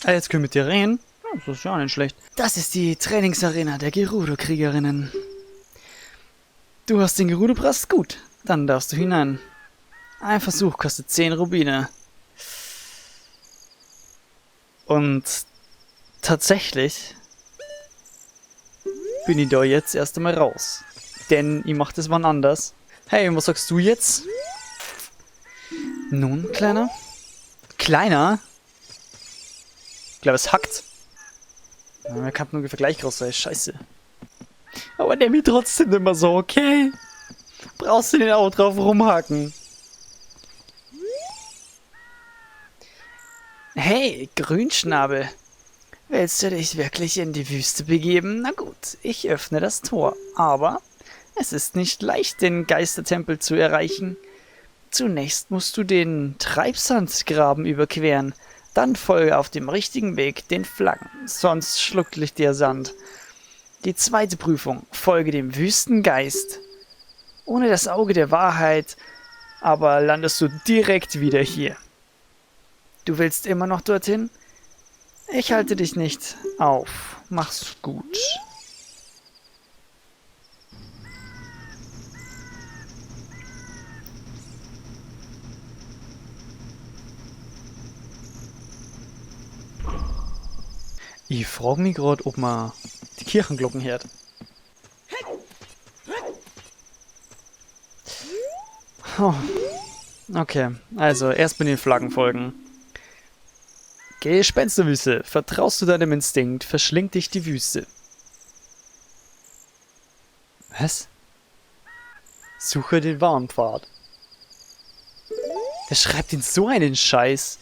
Ah, jetzt können wir mit dir reden. Ja, das ist ja auch nicht schlecht. Das ist die Trainingsarena der Gerudo-Kriegerinnen. Du hast den Gerudo-Pass? Gut, dann darfst du hinein. Ein Versuch kostet 10 Rubine. Und tatsächlich bin ich da jetzt erst einmal raus. Denn ich mach das wann anders. Hey, und was sagst du jetzt? Nun, Kleiner? Kleiner? Ich glaube, es hackt. Ja, man kann ungefähr gleich groß sein. Scheiße. Aber nenn mich trotzdem immer so, okay? Brauchst du den auch drauf rumhacken? Hey, Grünschnabel. Willst du dich wirklich in die Wüste begeben? Na gut, ich öffne das Tor. Aber es ist nicht leicht, den Geistertempel zu erreichen. Zunächst musst du den Treibsandgraben überqueren. Dann folge auf dem richtigen Weg den Flaggen, sonst schluckt dich der Sand. Die zweite Prüfung, folge dem Wüstengeist. Ohne das Auge der Wahrheit, aber landest du direkt wieder hier. Du willst immer noch dorthin? Ich halte dich nicht auf. Mach's gut. Ich frag mich grad, ob man die Kirchenglocken hört. Oh. Okay, also erst mit den Flaggen folgen. Gespensterwüste, vertraust du deinem Instinkt, verschlingt dich die Wüste. Was? Suche den Warnpfad. Wer schreibt denn so einen Scheiß?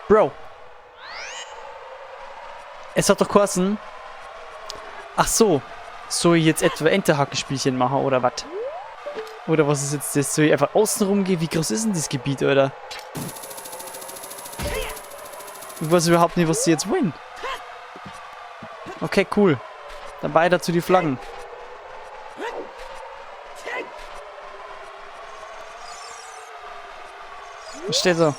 Bro. Es hat doch geheißen. Ach so. Soll ich jetzt etwa Enterhakenspielchen machen oder was? Oder was ist jetzt das? Soll ich einfach außen rumgehen? Wie groß ist denn das Gebiet, oder? Ich weiß überhaupt nicht, was sie jetzt wollen. Okay, cool. Dann weiter zu die Flaggen. Was steht so?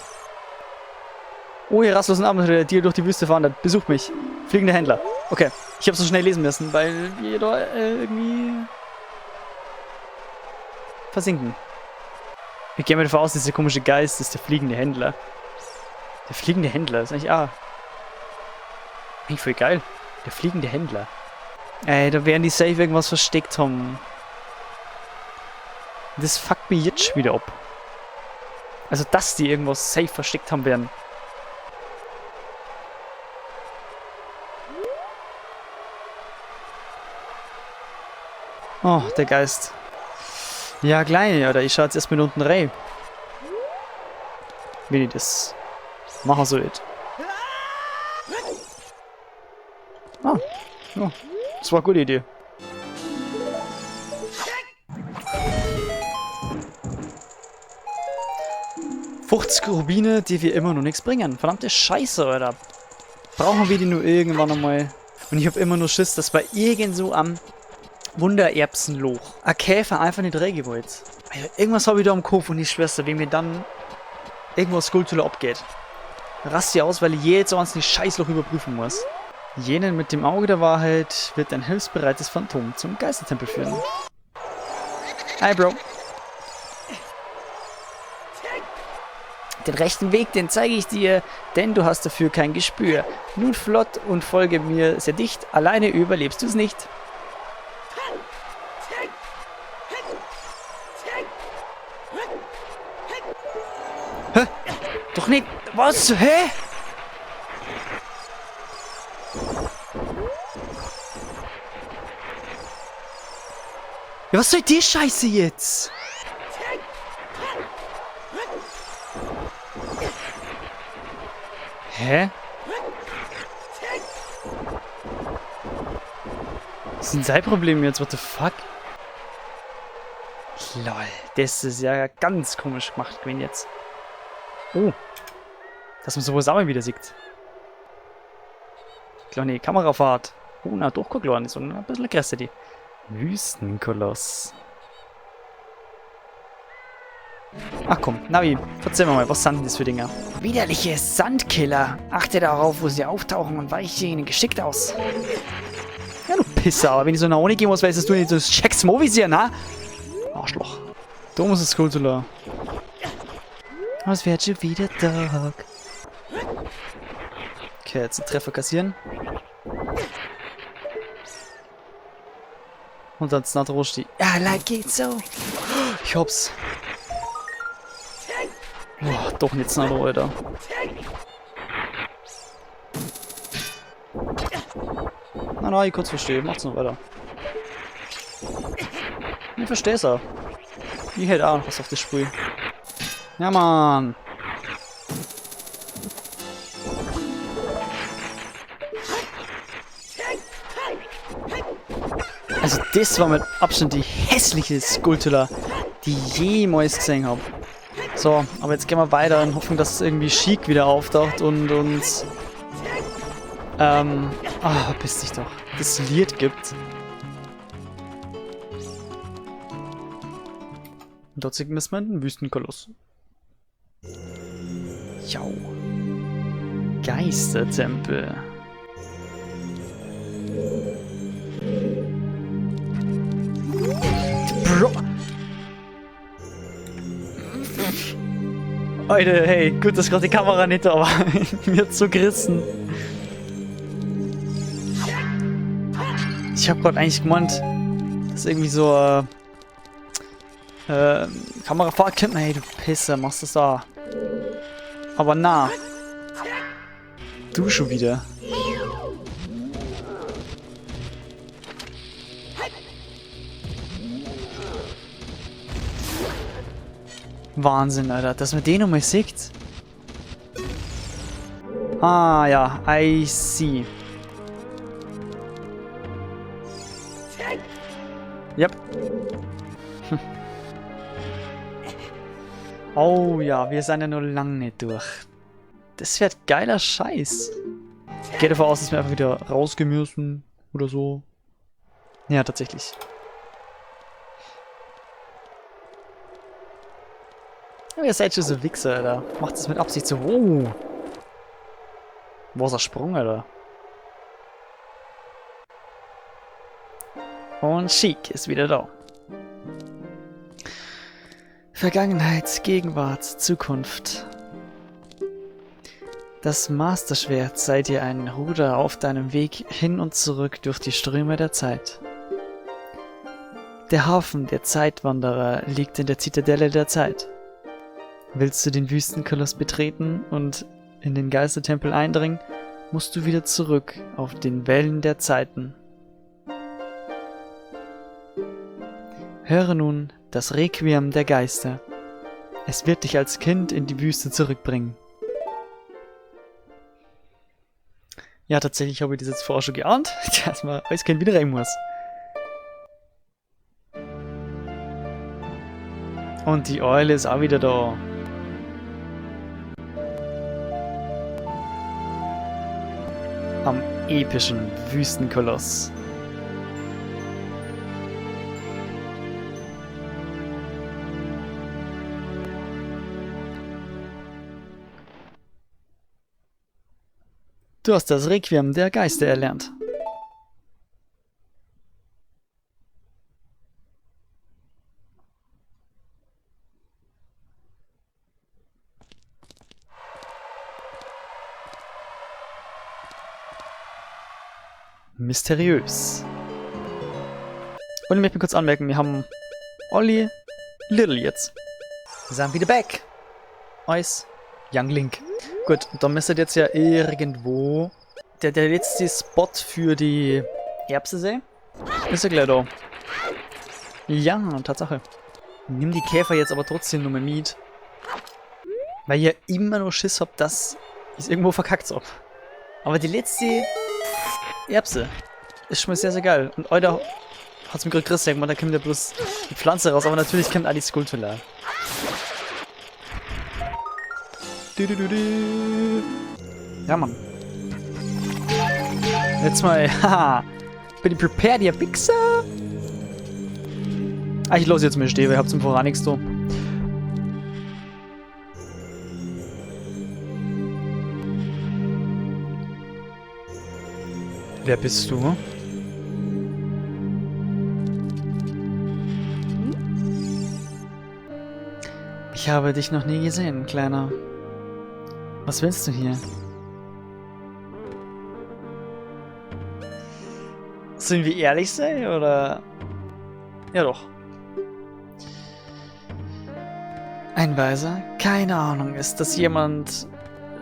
Oh, ihr rastlosen Abenteurer, die durch die Wüste wandert. Besucht mich. Fliegender Händler. Okay, ich hab's so schnell lesen müssen, weil wir da irgendwie versinken. Ich gehe mal davon aus, dieser komische Geist ist der fliegende Händler. Der fliegende Händler ist eigentlich... Ah. Eigentlich voll geil. Der fliegende Händler. Ey, da werden die safe irgendwas versteckt haben. Das fuckt mich jetzt schon wieder ab. Also, dass die irgendwas safe versteckt haben werden. Oh, der Geist. Ja, klein, oder ich schau jetzt erstmal unten rein. Wenn ich das machen soll. Ah, ja, das war eine gute Idee. 50 Rubine, die wir immer noch nichts bringen. Verdammte Scheiße, Alter. Brauchen wir die nur irgendwann einmal? Und ich hab immer nur Schiss, dass bei irgend so am Wundererbsenloch ein Käfer einfach nicht reingewollt. Alter, irgendwas hab ich da im Kopf und ich schwör's dir, wenn mir dann irgendwas Skulltula abgeht. Rast ich aus, weil ich jedes einzelne Scheißloch überprüfen muss. Jenen mit dem Auge der Wahrheit wird ein hilfsbereites Phantom zum Geistertempel führen. Hi, Bro. Den rechten Weg, den zeige ich dir, denn du hast dafür kein Gespür. Nun flott und folge mir sehr dicht, alleine überlebst du's nicht. Hä? Doch nicht. Was? Hä? Ja, was soll die Scheiße jetzt? Hä? Was ist denn sein Problem jetzt? What the fuck? Lol, das ist ja ganz komisch gemacht gewesen jetzt. Oh. Dass man sowas auch mal wieder sieht. Kleine Kamerafahrt. Oh, na doch kein kleine, sondern ein bisschen größer die. Wüstenkoloss. Ach komm, Navi, verzeih mir mal, was sind denn das für Dinger? Widerliche Sandkiller. Achte darauf, wo sie auftauchen und weiche ihnen geschickt aus. Ja, du Pisser, aber wenn ich so nach ohne gehen muss, weißt du nicht, du checkst Movies hier, na? Arschloch. Da muss es Skulltula. Es wird schon wieder Tag. Okay, jetzt einen Treffer kassieren. Und dann Snatrosti. Ja, like it so. Ich hab's. Oh, doch nicht Snatro, Alter. Na, na, ich kann's verstehen. Macht's noch weiter. Ich versteh's auch. Ich hätte auch noch was auf das Spiel. Ja, Mann. Also das war mit Abstand die hässliche Skulltula, die ich jemals gesehen habe. So, aber jetzt gehen wir weiter und hoffen, dass es irgendwie Sheik wieder auftaucht und uns... verpiss dich doch. Das Lied gibt. Und dort müssen wir in den Wüstenkoloss. Jau. Geistertempel. Bro. Alter, hey, gut, dass gerade die Kamera nicht da war. Mir hat so gerissen. Ich hab grad eigentlich gemeint, dass irgendwie so Kamerafahrt kommt. Hey, du Pisser, machst das da. Aber na. Du schon wieder. Wahnsinn, Alter, dass man den nochmal sieht. Ah, ja, I see. Yep. Oh ja, wir sind ja noch lange nicht durch. Das wird geiler Scheiß. Ich gehe davon aus, dass wir einfach wieder rausgehen müssen oder so. Ja, tatsächlich. Ja, ihr seid schon so Wichser, Alter. Macht das mit Absicht so. Oh. Wo ist der Sprung, Alter? Und Sheik ist wieder da. Vergangenheit, Gegenwart, Zukunft. Das Masterschwert sei dir ein Ruder auf deinem Weg hin und zurück durch die Ströme der Zeit. Der Hafen der Zeitwanderer liegt in der Zitadelle der Zeit. Willst du den Wüstenkoloss betreten und in den Geistertempel eindringen, musst du wieder zurück auf den Wellen der Zeiten. Höre nun das Requiem der Geister. Es wird dich als Kind in die Wüste zurückbringen. Ja, tatsächlich habe ich das jetzt vorher schon geahnt, dass man als Kind wieder rein muss. Und die Eule ist auch wieder da. Am epischen Wüstenkoloss. Du hast das Requiem der Geister erlernt. Mysteriös. Und ich möchte kurz anmerken, wir haben Olli Little jetzt. Wir sind wieder back. Eis Young Link. Gut, und da müsste jetzt ja irgendwo der letzte Spot für die Erbse sein. Ist ja gleich da. Ja, Tatsache. Nimm die Käfer jetzt aber trotzdem nur mal mit. Weil ich ja immer noch Schiss hab, dass ich's irgendwo verkackt hab. Aber die letzte Erbse ist schon mal sehr, sehr geil. Und Alter, hat's mir gerade gerissen, irgendwann, da kommt ja bloß die Pflanze raus, aber natürlich kommt auch die Skulltula. Du, du, du, du. Ja, Mann. Jetzt mal, haha. Bin ich prepared, ihr Wichser? Ah, ich lasse jetzt mal stehen, weil ich hab zum Voran nichts da. Wer bist du? Ich habe dich noch nie gesehen, Kleiner. Was willst du hier? Sollen wir ehrlich sein, oder? Ja doch. Ein Weiser? Keine Ahnung. Ist das jemand,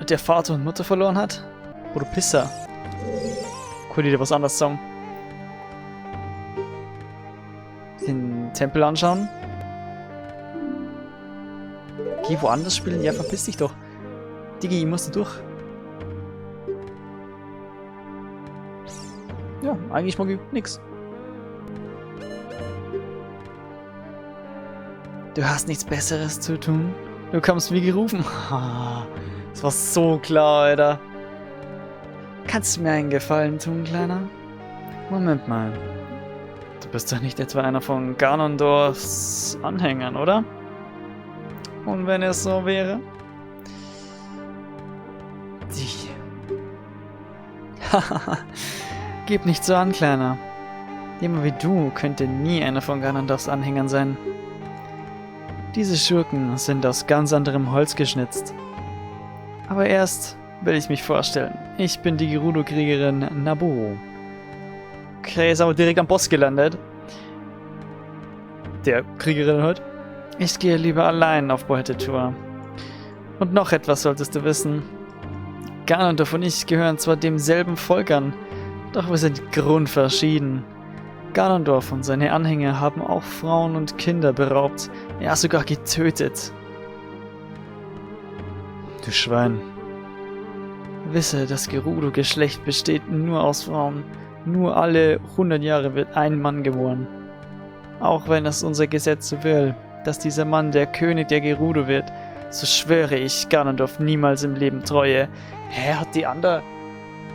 der Vater und Mutter verloren hat? Oder Pisser? Könnte ich dir was anderes sagen? Den Tempel anschauen? Geh woanders spielen? Ja, verpiss dich doch. Digi, ich muss da durch. Ja, eigentlich mag ich nix. Du hast nichts Besseres zu tun? Du kommst wie gerufen. Das war so klar, Alter. Kannst du mir einen Gefallen tun, Kleiner? Moment mal. Du bist doch nicht etwa einer von Ganondorfs Anhängern, oder? Und wenn es so wäre? Die. Hahaha. Gib nicht so an, Kleiner. Jemand wie du könnte nie einer von Ganondorfs Anhängern sein. Diese Schurken sind aus ganz anderem Holz geschnitzt. Aber erst will ich mich vorstellen. Ich bin die Gerudo-Kriegerin Nabu. Okay, ist aber direkt am Boss gelandet. Der Kriegerin halt. Ich gehe lieber allein auf Beutetour. Und noch etwas solltest du wissen. Ganondorf und ich gehören zwar demselben Volk an, doch wir sind grundverschieden. Ganondorf und seine Anhänger haben auch Frauen und Kinder beraubt, ja sogar getötet. Du Schwein. Wisse, das Gerudo-Geschlecht besteht nur aus Frauen. Nur alle 100 Jahre wird ein Mann geboren. Auch wenn es unser Gesetz so will, dass dieser Mann der König der Gerudo wird, so schwöre ich Ganondorf niemals im Leben Treue. Hä, hat die andere...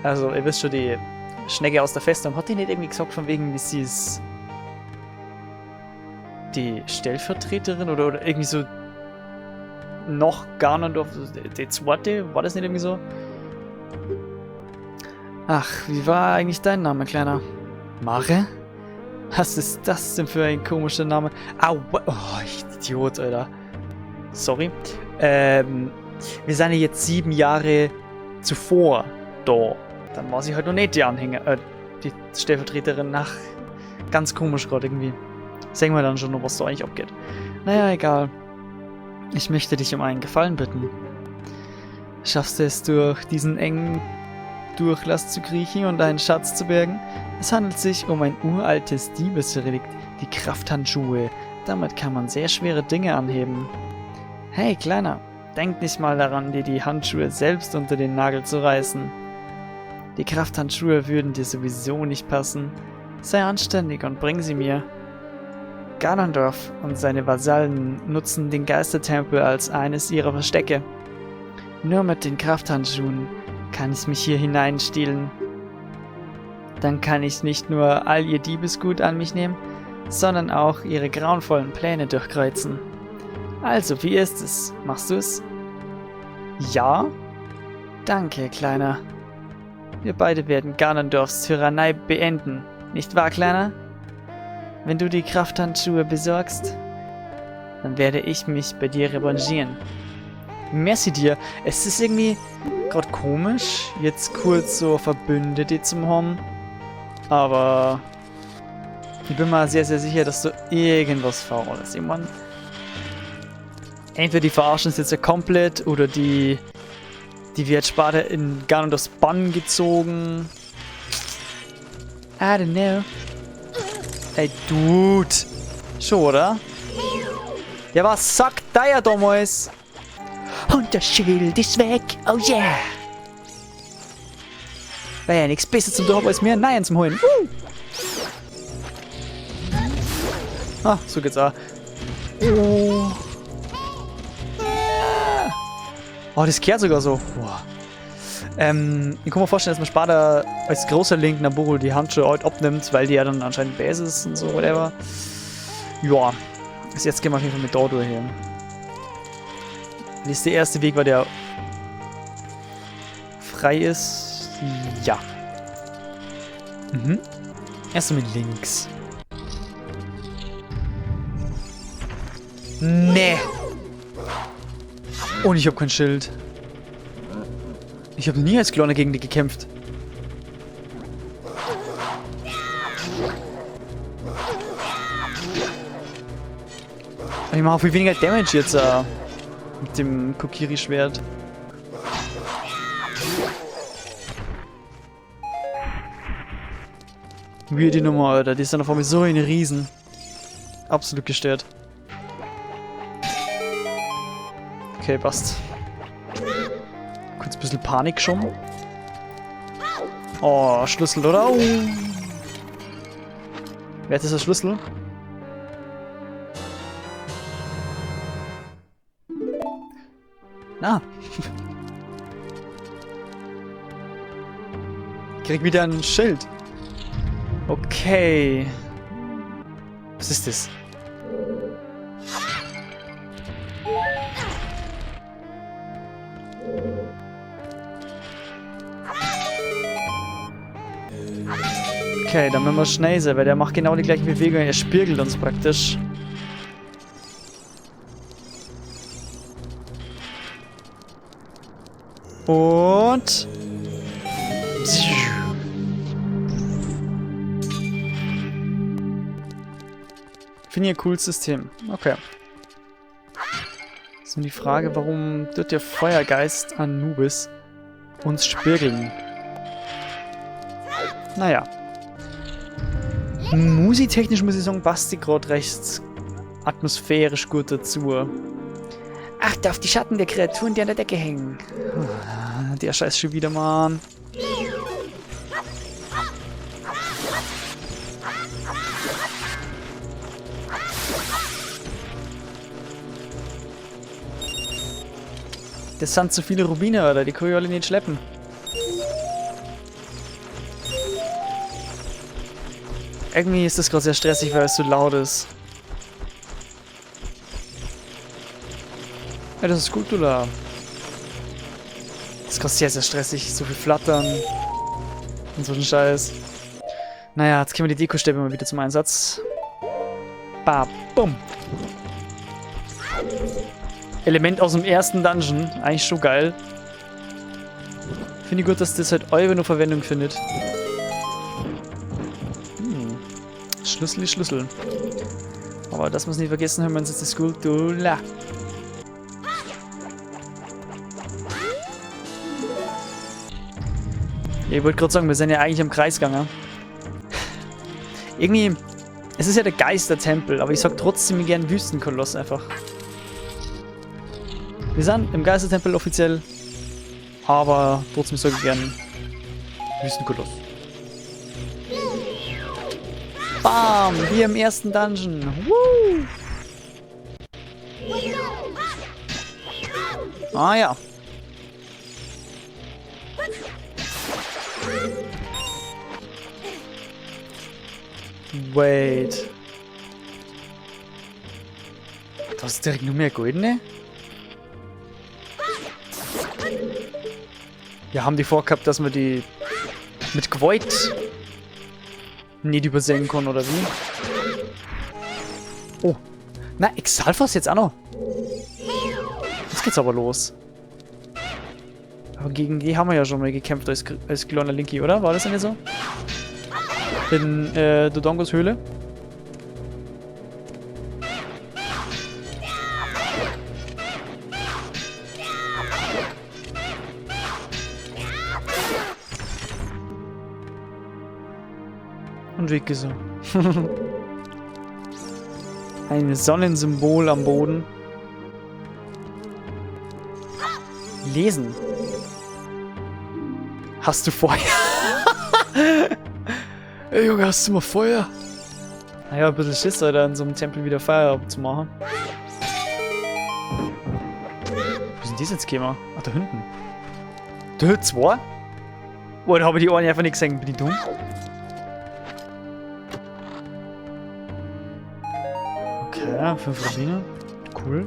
Also, ihr wisst schon, die Schnecke aus der Festung, hat die nicht irgendwie gesagt, von wegen, sie ist die Stellvertreterin oder irgendwie so noch Ganondorf, die zweite, war das nicht irgendwie so? Ach, wie war eigentlich dein Name, Kleiner? Mare? Was ist das denn für ein komischer Name? Au, oh, ich Idiot, Alter. Sorry. Wir sind ja jetzt 7 Jahre zuvor da. Dann war sie halt noch nicht die Anhänger, die Stellvertreterin. Ach, ganz komisch gerade irgendwie. Sehen wir dann schon noch, was da eigentlich abgeht. Naja, egal. Ich möchte dich um einen Gefallen bitten. Schaffst du es, durch diesen engen Durchlass zu kriechen und einen Schatz zu bergen? Es handelt sich um ein uraltes Diebesrelikt, die Krafthandschuhe. Damit kann man sehr schwere Dinge anheben. Hey, Kleiner, denk nicht mal daran, dir die Handschuhe selbst unter den Nagel zu reißen. Die Krafthandschuhe würden dir sowieso nicht passen. Sei anständig und bring sie mir. Ganondorf und seine Vasallen nutzen den Geistertempel als eines ihrer Verstecke. Nur mit den Krafthandschuhen kann ich mich hier hineinstehlen. Dann kann ich nicht nur all ihr Diebesgut an mich nehmen, sondern auch ihre grauenvollen Pläne durchkreuzen. Also, wie ist es? Machst du es? Ja? Danke, Kleiner. Wir beide werden Ganondorfs Tyrannei beenden. Nicht wahr, Kleiner? Wenn du die Krafthandschuhe besorgst, dann werde ich mich bei dir revanchieren. Merci dir. Es ist irgendwie grad komisch, jetzt kurz so Verbündete zu haben. Aber ich bin mal sehr, sehr sicher, dass so irgendwas faul ist. Ich mein, entweder die verarschen es jetzt ja komplett oder die wird später in Ganondorfs Bann gezogen. I don't know. Ey, Dude. Schon, oder? Ja, was sagt der damals? Und das Schild ist weg. Oh yeah. War ja nichts besser zum Dorf als mir Nein zum Holen. Ah, so geht's auch. Oh. Oh, das kehrt sogar so. Boah. Ich kann mir vorstellen, dass man später als großer Link Naboru die Handschuhe halt abnimmt, weil die ja dann anscheinend Base ist und so, whatever. Ja. Also jetzt gehen wir auf jeden Fall mit da durch hier. Das ist der erste Weg, weil der frei ist. Ja. Mhm. Erst mit links. Nee. Und ich hab kein Schild. Ich habe nie als Klone gegen die gekämpft. Ich mache auch viel weniger Damage jetzt mit dem Kokiri-Schwert. Weirde Nummer, Alter. Die ist dann auf einmal so ein Riesen. Absolut gestört. Okay, passt. Kurz ein bisschen Panik schon. Oh, Schlüssel, oder? Oh. Wer ist das, der Schlüssel? Na. Ich krieg wieder ein Schild. Okay. Was ist das? Okay, dann müssen wir schnell sein, weil der macht genau die gleiche Bewegung. Er spiegelt uns praktisch. Und... Finde ich ein cooles System. Okay. Das ist nur die Frage, warum wird der Feuergeist Anubis uns spiegeln? Naja. Musitechnisch muss ich sagen, passt die gerade recht atmosphärisch gut dazu. Achte auf die Schatten der Kreaturen, die an der Decke hängen. Der Scheiß schon wieder, Mann. Das sind zu viele Rubine, Alter. Die kann ich alle nicht schleppen. Irgendwie ist das gerade sehr stressig, weil es so laut ist. Ja, das ist gut, oder? Das ist gerade sehr, sehr stressig. So viel Flattern. Und so ein Scheiß. Naja, jetzt kriegen wir die Deko-Stäbe mal wieder zum Einsatz. Ba, bum. Element aus dem ersten Dungeon. Eigentlich schon geil. Finde ich gut, dass das halt eure nur Verwendung findet. Schlüssel ist Schlüssel. Aber das muss nicht vergessen, haben wir uns jetzt die Skulltula. Ich wollte gerade sagen, wir sind ja eigentlich am Kreis gegangen. Irgendwie, es ist ja der Geistertempel, aber ich sag trotzdem gern Wüstenkoloss einfach. Wir sind im Geistertempel offiziell, aber trotzdem sage ich gern Wüstenkoloss. Bam! Wie im ersten Dungeon. Woo! Ah ja. Wait. Das ist direkt nur mehr goldene? Ja, haben die vorgehabt, dass wir die mit Gewalt nicht übersehen können, oder wie? Oh. Na, Exalfos jetzt auch noch. Jetzt geht's aber los. Aber gegen die haben wir ja schon mal gekämpft als kleiner Linky, oder? War das denn nicht so? In Dodongos Höhle. Und weg ist er. Ein Sonnensymbol am Boden. Lesen. Hast du Feuer? Ey Junge, hast du mal Feuer? Naja, ein bisschen Schiss, Alter, in so einem Tempel wieder Feuer zu machen. Wo sind die jetzt gekommen? Ach, da hinten. Zwei? Oh, da habe ich die Ohren einfach nicht gesehen. Bin ich dumm? Okay, 5 Rubine. Cool.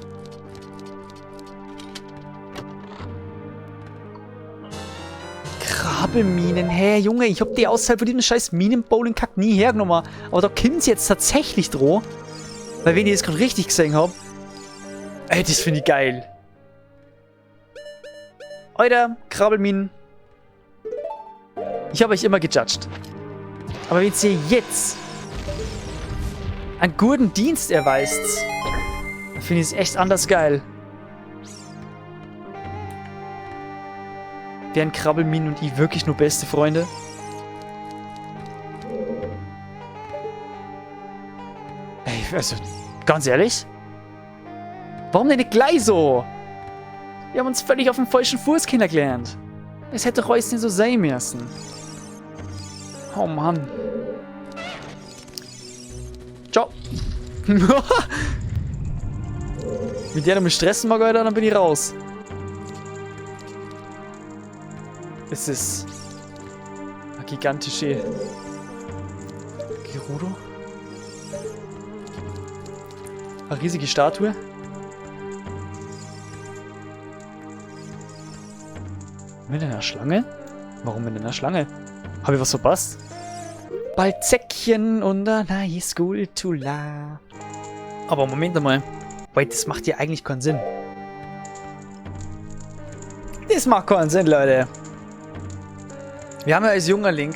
Krabbelminen. Hey, Junge, ich hab die außerhalb von diesem scheiß Minen-Bowling-Kack nie hergenommen. Aber da kommt's jetzt tatsächlich droh. Weil wenn ich das gerade richtig gesehen hab. Ey, das finde ich geil. Alter, Krabbelminen. Ich habe euch immer gejudged. Aber wenn ihr jetzt einen guten Dienst erweist, dann finde ich es echt anders geil. Wären Krabbelminen und ich wirklich nur beste Freunde? Ey, also, ganz ehrlich? Warum denn nicht gleich so? Wir haben uns völlig auf dem falschen Fuß kennengelernt. Es hätte Reus nicht so sein müssen. Oh Mann. Ciao. Mit der noch mit stressen mag, Alter, dann bin ich raus. Es ist eine gigantische Gerudo. Eine riesige Statue. Mit einer Schlange? Warum mit einer Schlange? Hab ich was verpasst? Balzäckchen und eine Skulptula. Aber Moment einmal. Wait, das macht ja eigentlich keinen Sinn. Das macht keinen Sinn, Leute. Wir haben ja als junger Link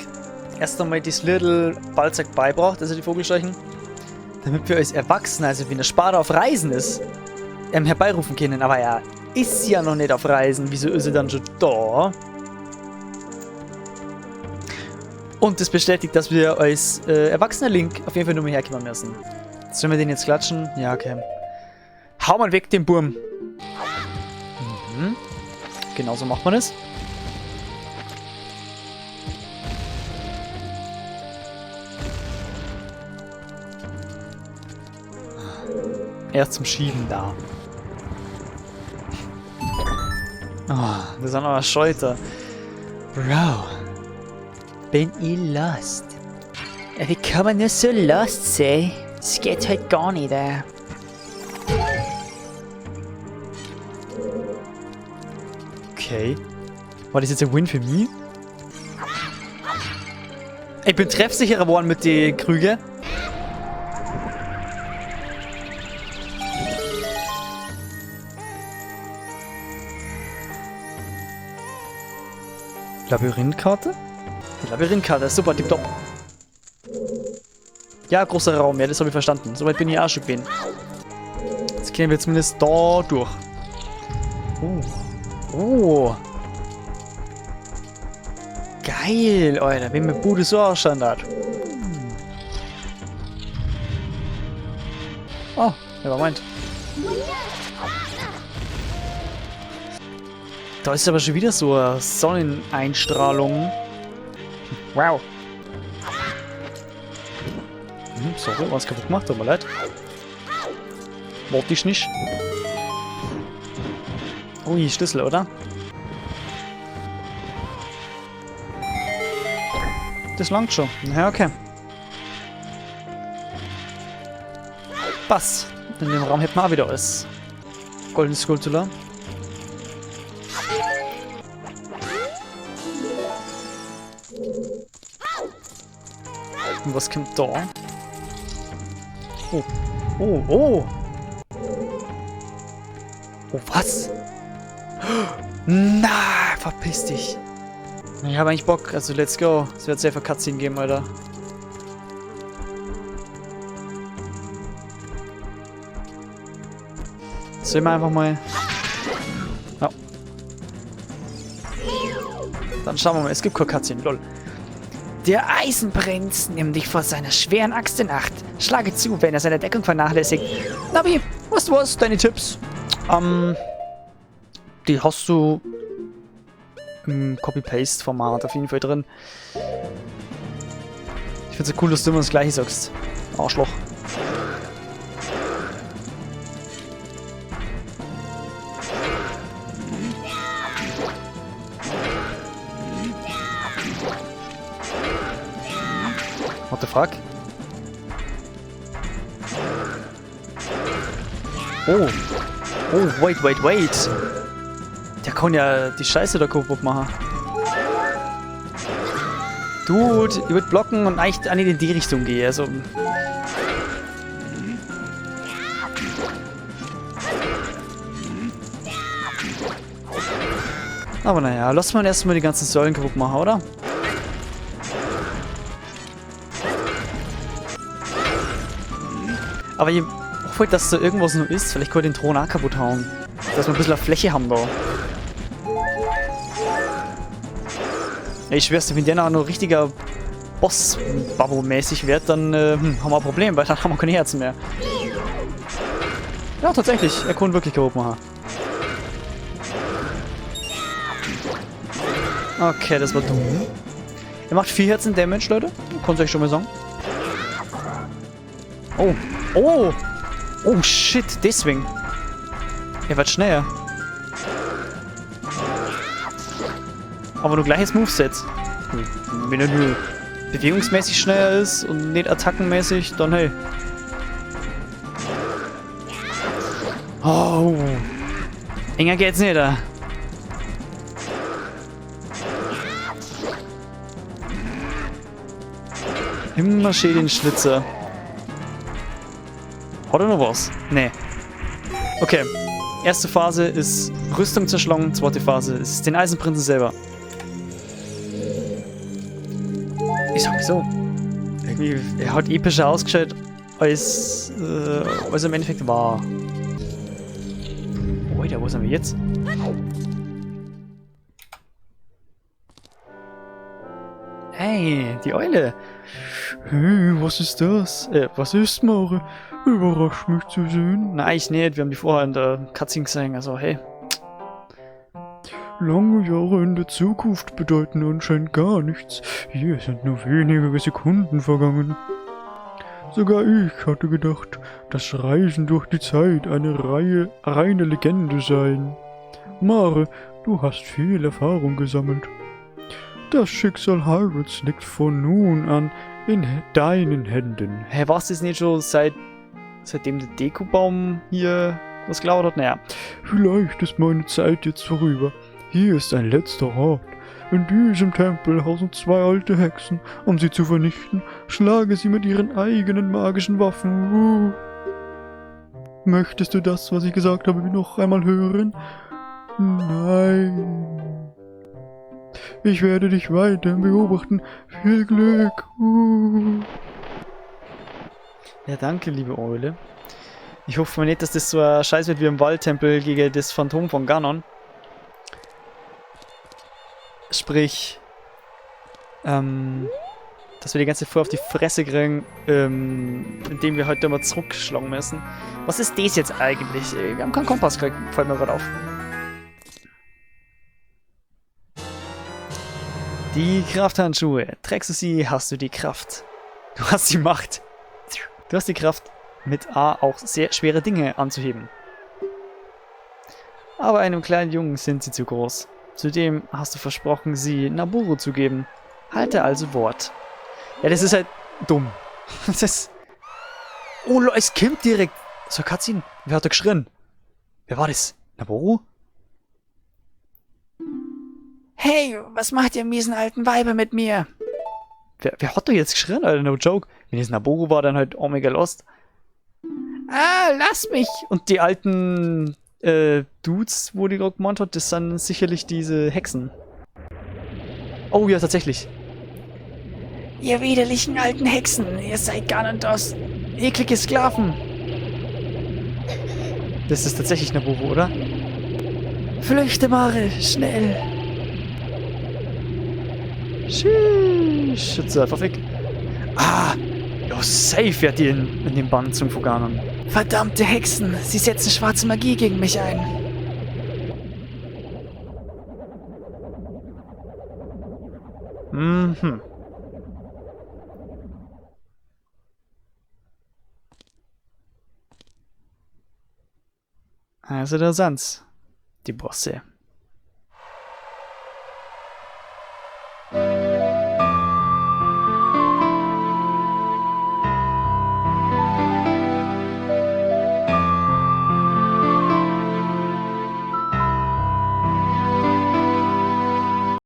erst einmal das Little Balzac beibracht, also die Vogelscheuchen, damit wir als Erwachsene, also wenn der Spada auf Reisen ist, herbeirufen können. Aber er ist ja noch nicht auf Reisen. Wieso ist er dann schon da? Und das bestätigt, dass wir als erwachsener Link auf jeden Fall nur mehr herkommen müssen. Sollen wir den jetzt klatschen? Ja, okay. Hau mal weg den Burm. Mhm. Genauso macht man es. Erst zum Schieben da. Oh, das sind aber Schalter. Bro. Bin ich lost? Wie kann man nur so lost sein? Es geht halt gar nicht, ey. Okay. War das jetzt ein Win für mich? Ich bin treffsicherer geworden mit den Krüge. Labyrinthkarte? Die Labyrinthkarte ist super, tipptopp. Ja, großer Raum, ja, das habe ich verstanden. Soweit bin ich auch schon gewesen. Jetzt gehen wir zumindest da durch. Oh. Oh. Geil, Alter. Wenn mir Bude so ausschauen hat. Oh, nevermind. Da ist aber schon wieder so eine Sonneneinstrahlung. Wow. Sorry, was kaputt gemacht, tut mir leid. Wollte ich nicht. Ui, Schlüssel, oder? Das langt schon. Ja, okay. Passt. In dem Raum hätten wir auch wieder alles. Goldene Skulptur. Und was kommt da? Oh. Oh, oh. Oh, was? Na, verpiss dich. Ich habe eigentlich Bock. Also, let's go. Es wird safe Cutscene geben, Alter. Sehen wir einfach mal. Ja. Dann schauen wir mal. Es gibt keine Cutscene. Lol. Der Eisenprinz nimmt dich vor seiner schweren Axt in Acht. Schlage zu, wenn er seine Deckung vernachlässigt. Navi, was was? Deine Tipps? Die hast du im Copy-Paste-Format auf jeden Fall drin. Ich find's so cool, dass du immer das Gleiche sagst. Arschloch. What the fuck? Oh. Oh, wait, wait, wait. Der kann ja die Scheiße da kaputt machen. Dude, ich würd blocken und eigentlich nicht in die Richtung gehen. Also. Aber naja, lass mal erstmal die ganzen Säulen kaputt machen, oder? Aber ich hoffe, dass da irgendwas noch ist. Vielleicht kann ich den Thron auch kaputt hauen. Dass wir ein bisschen Fläche haben da. Ich schwör's dir, wenn der noch richtiger Boss-Bubble-mäßig wird, dann haben wir ein Problem, weil dann haben wir keine Herzen mehr. Ja, tatsächlich. Er kann wirklich kaputt machen. Okay, das war dumm. Er macht 4 Herzen Damage, Leute. Kann's euch schon mal sagen. Oh. Oh! Oh shit, deswegen. Er wird schneller. Aber nur gleiches Moveset. Wenn er nur bewegungsmäßig schneller ist und nicht attackenmäßig, dann hey. Oh. Enger geht's nicht, da. Immer schön den Schlitzer. Hat er noch was? Nee. Okay. Erste Phase ist Rüstung zerschlagen. Zweite Phase ist den Eisenprinzen selber. Ich sag mal so. Irgendwie, er hat epischer ausgeschaut, als er im Endeffekt war. Alter, wo sind wir jetzt? Hey, die Eule. Hey, was ist das? Was ist, Mare? Überrascht mich zu sehen. Nein, ich nicht. Wir haben die vorher in der Cutscene gesehen. Also, hey. Lange Jahre in der Zukunft bedeuten anscheinend gar nichts. Hier sind nur wenige Sekunden vergangen. Sogar ich hatte gedacht, dass Reisen durch die Zeit eine reine Legende seien. Mare, du hast viel Erfahrung gesammelt. Das Schicksal Hyrules liegt von nun an in deinen Händen. Hä, hey, war's das nicht schon seitdem der Dekubaum hier was geklaut hat? Naja. Vielleicht ist meine Zeit jetzt vorüber. Hier ist ein letzter Rat. In diesem Tempel hausen 2 alte Hexen. Um sie zu vernichten, schlage sie mit ihren eigenen magischen Waffen. Möchtest du das, was ich gesagt habe, noch einmal hören? Nein. Ich werde dich weiter beobachten. Viel Glück. Ja, danke, liebe Eule. Ich hoffe mal nicht, dass das so ein Scheiß wird wie im Waldtempel gegen das Phantom von Ganon. Sprich, dass wir die ganze Zeit auf die Fresse kriegen, indem wir heute mal zurückschlagen müssen. Was ist das jetzt eigentlich? Wir haben keinen Kompass gekriegt, fällt mir gerade auf. Die Krafthandschuhe. Trägst du sie, hast du die Kraft. Du hast die Macht. Du hast die Kraft, mit A auch sehr schwere Dinge anzuheben. Aber einem kleinen Jungen sind sie zu groß. Zudem hast du versprochen, sie Nabooru zu geben. Halte also Wort. Ja, das ist halt dumm. Das ist... Oh, es kommt direkt. So, Cutscene. Wer hat da geschrien? Wer war das? Nabooru? Hey, was macht ihr miesen alten Weiber mit mir? Wer hat da jetzt geschrien, Alter? No joke. Wenn es Nabooru war, dann halt Omega Lost. Ah, lass mich! Und die alten Dudes, wo die gerade gemeint hat, das sind sicherlich diese Hexen. Oh ja, tatsächlich. Ihr widerlichen alten Hexen, ihr seid Ganondorfs eklige Sklaven. Das ist tatsächlich Nabooru, oder? Flüchte, Mare, schnell! Sheesh, Schütze, einfach weg. Ah, ja, safe wird die in den Bann zum Ganon. Verdammte Hexen, sie setzen schwarze Magie gegen mich ein. Mhm. Also da sind's, die Bosse.